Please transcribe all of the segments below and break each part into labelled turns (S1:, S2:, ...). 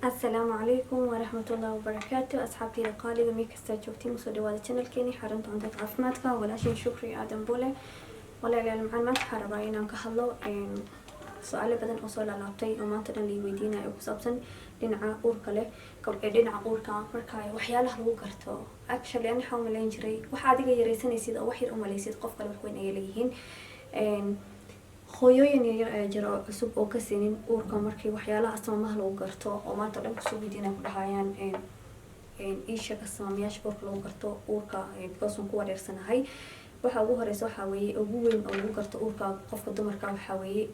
S1: Asalaamu calaykum waraxmatullaahi wabarakaatu. Asxaabteyda qaaliga, meel kastaa joogtiin, usoo dhawaada channelkeeni Xarunta Cuntada Caafimaadka, walaashin Shukri Aadan Bule. Walaalayaal macaan, maanta waxaan rabaa inaan ka hadlo su-aalo badan oo soo laalaabtay oo maanta dhan lai weydiinayo oo ku saabsan dhinaca uurka leh, dhinaca uurka. Marka waxyaalaha lagu garto, actually ani waxaa umaleyn jiray waxa adiga yareysanaysid oo wax yar umaleysid, qof kale wax weyn ayay leeyihiin. Hooyooyin yaryar ayaa jira oo cusub oo ka siinin uurka markii waxyaalaha astaamaha lagu garto, oo maanta o dhan kusoo weydiinaya, ku dhahayaan, "Ii sheeg astaamayaasha uurka lagu garto uurka, because waan ku wareersanahay." Waxa ugu horeysa waxaa weeye, ugu weyn oo lagu garto uurka qofka dumarka, waxaa weeye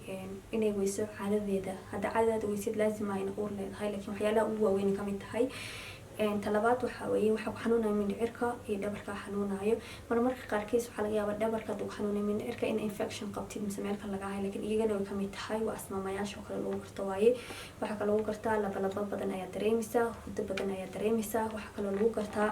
S1: inay weyso caadadeeda. Hadda caadadaada weysid, laazima ina uur leedahay, laakiin waxyaalaha ugu waaweyn kamid tahay. Talabaad waxaa weeye, waxaa ku xanuunaya mindhicirka iyo dhabarka xanuunayo. Marmarka qaarkiis waxaa laga yaabaa dhabarka hadduu ku xanuunayo, mindhicirka in infection qabtid mise meel kale laga hayo, lakiin iyagana way kamid tahay, waa asmaamayaasha oo kale lagu garto waaye. Waxaa kaloo lagu gartaa labalaba badan ayaa dareemeysaa, hurdo badan ayaa dareemeysaa. Waxaa kaloo lagu gartaa,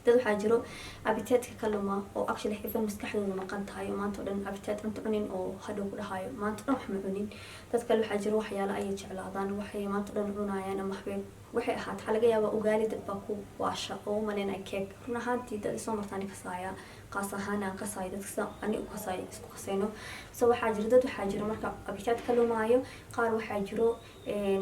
S1: dad waxaa jiro appetite-ka ka luma oo actually xifan maskaxdooda maqan tahay, oo maanta o dhan appetite cunto cunin oo hadhow ku dhahayo, "Maanta o dhan wax ma cunin." Dad kale waxaa jiro waxyaalo ayay jeclaadaan, waxay maanta o dhan cunayaan ama waxbay waxay ahaat. Waxaa laga yaabaa ugaali, dad baa ku waasha oo umaleynaya cake. Run ahaantii dad isoo martaan kasaaya, qaas ahaan aan kasaayo, dadka sida ani u kasaayo isku kasayno. So waxaa jiro dad, waxaa jiro marka appetite ka lumaayo. Qaar waxaa jiro,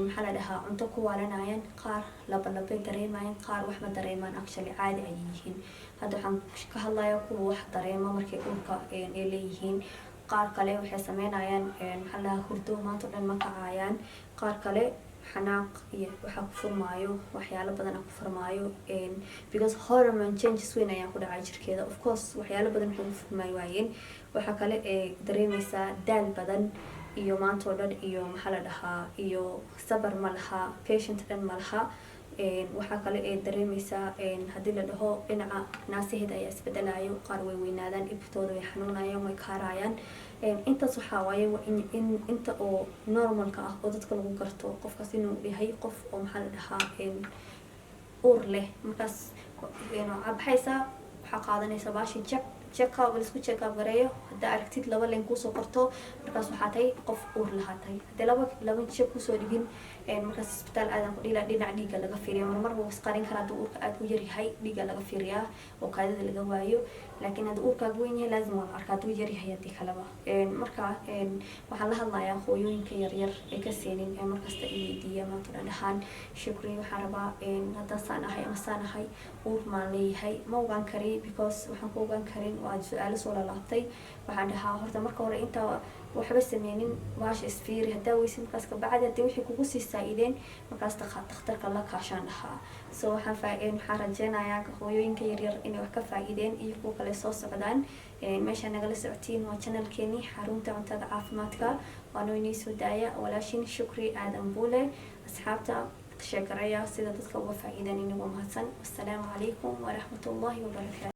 S1: maxaa la dhahaa, cunto ku waalanayaan, qaar labalabay dareemayaan, qaar wax ma dareemaan, actually caadi ayay yihiin. Hadda waxaan ka hadlayaa kuwa wax dareemo markay uurka ay leeyihiin. Qaar kale waxay sameynayaan, maxaa la dhahaa, hurdo maanta o dhan ma kacayaan. Qaar kale xanaaq iyo waxaa ku furmaayo, waxyaalo badan ku furmaayo, because hormone changes weyn ayaa ku dhacay jirkeeda. Of course waxyaalo badan waxay ku furmaayo waayeen. Waxaa kale ee dareemeysaa daal badan iyo maanta oo dhan iyo, maxaa la dhahaa, iyo sabar ma laha, patient dhan ma laha. Waxaa kale ee dareemeysaa, haddii la dhaho, dhinaca naasaheeda ayaa isbedelayo. Qaar way weynaadaan, ibtooda way xanuunayaan, way kaarayaan. Intaas waxaa waaye in inta oo normalka ah oo dadka lagu garto qofkaas inuu yahay qof oo, maxaa la dhahaa, uur leh. Markaas baxaysaa, waxaa qaadanaysaa baashi check up, laisku check up gareeyo. Haddaa aragtid laba leen kuusoo qorto, markaas waxaa tahay qof uur lahaa tahay. Haddii laba check kusoo dhigin, markaas isbitaal aadan ku dhila, dhinaca dhiigga laga fiiriya. Marmar wuu isqarin karaa. Hadduu uurka aada u yaryahay, dhiigga laga fiiriyaa oo kaadida laga waayo, laakiin haddii uurkaaga weyn yahay, laazim waa la arkaa hadduu yaryahay, haddii kaleba. Marka waxaan la hadlayaa hooyooyinka yaryar ee ka seenin ee markasta i weydiiya maanta dhan, dhahaan, "Shukri, waxaan rabaa haddaan saan ahay ama saan ahay, uur maan leeyahay?" Ma ogaan kari, because waxaan ku ogaan karin waa su-aalo soo lalaabtay. Waxaan dhahaa, horta marka hore intaa waxba sameynin, baasha isfiiri. Haddaa weysid, markaas kabacdi haddii wixii kugu sii saa-ideen, markaas dhakhtarka la kaashaan dhahaa. So waxaan rajeynayaa hooyooyinka yaryar inay wax ka faa-iideen iyo kuwa kale soo socdaan. Meesha nagala socotiin waa channelkeeni Xarunta Cuntada Caafimaadka, waanoo inii soo daaya walaashin Shukri Aadan Buule. Asxaabta, sheekaraya sida dadka uga faa-iideen inagoo mahadsan. Wassalaamu calaykum waraxmatullahi wabarakaatu.